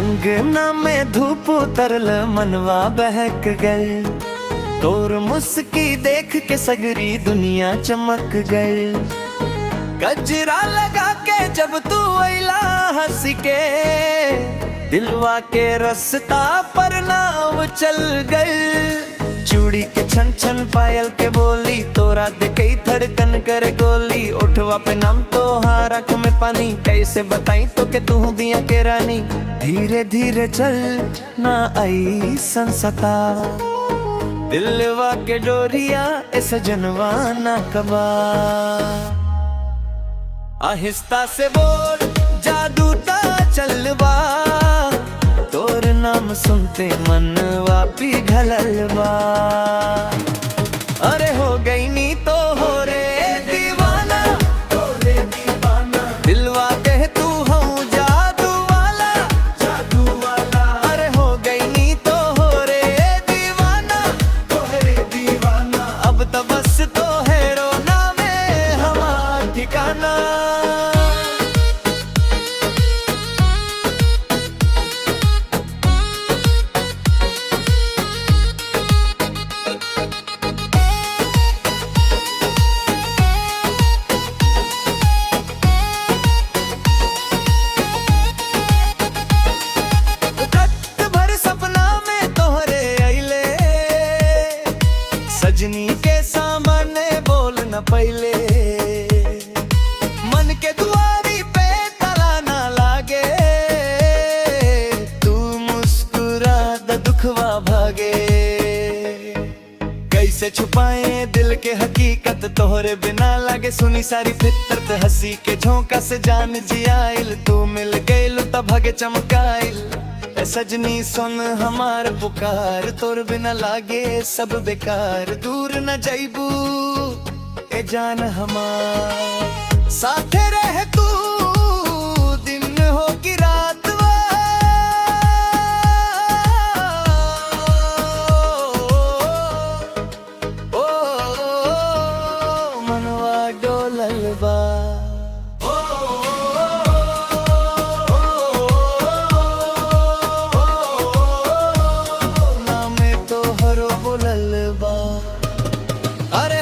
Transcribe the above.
अंगना में धूप उतरल मनवा बहक गए। तोर मुस्की देख के सगरी दुनिया चमक गए। गजरा लगा के जब तू अइला हंस के, दिलवा के रस्ता पर नाव चल गए। चूड़ी के छन छन, पायल के बोली, तोरा देखे धड़कन करे गोली। ओठवा पे नाम तोहार, आँख में पानी, कैसे बताई तो के तू दिया के रानी। धीरे धीरे चल ना आई संसता, दिलवा के डोरिया ए सजनवा ना कबा। आहिस्ता से बोल, जादू ता चलवा, तोर नाम सुनते मनवा पिघलल बा। अरे हो गई नी तो हो रे दीवाना, तोरे दीवाना, दिलवा कह तू हूँ जादू वाला, जादू वाला। अरे हो गई नी तो हो रे दीवाना, तोहरे दीवाना। अब तो बस तो है रोना में हमार ठिकाना। रात भर सपना में तोहरे अइले, सजनी के सामने बोल न पइले। मन के दुआरी पे ताला ना लागे, तू मुस्कुरा द दुखवा भागे। कैसे छुपाए दिल के हकीकत, तोहरे बिना लागे सुनी सारी फितरत। हंसी के झोंका से जान जियाइल, तू मिल गइल तब भागे चमकाइल। ए सजनी सुन हमार पुकार, तोर बिना लागे सब बेकार। दूर न जाइबू ए जान हमार, साथे रह तू दिन हो कि रात वा। ओ, मनवा डोलल बा। ओ, नामे तोहरो बोलल बा। अरे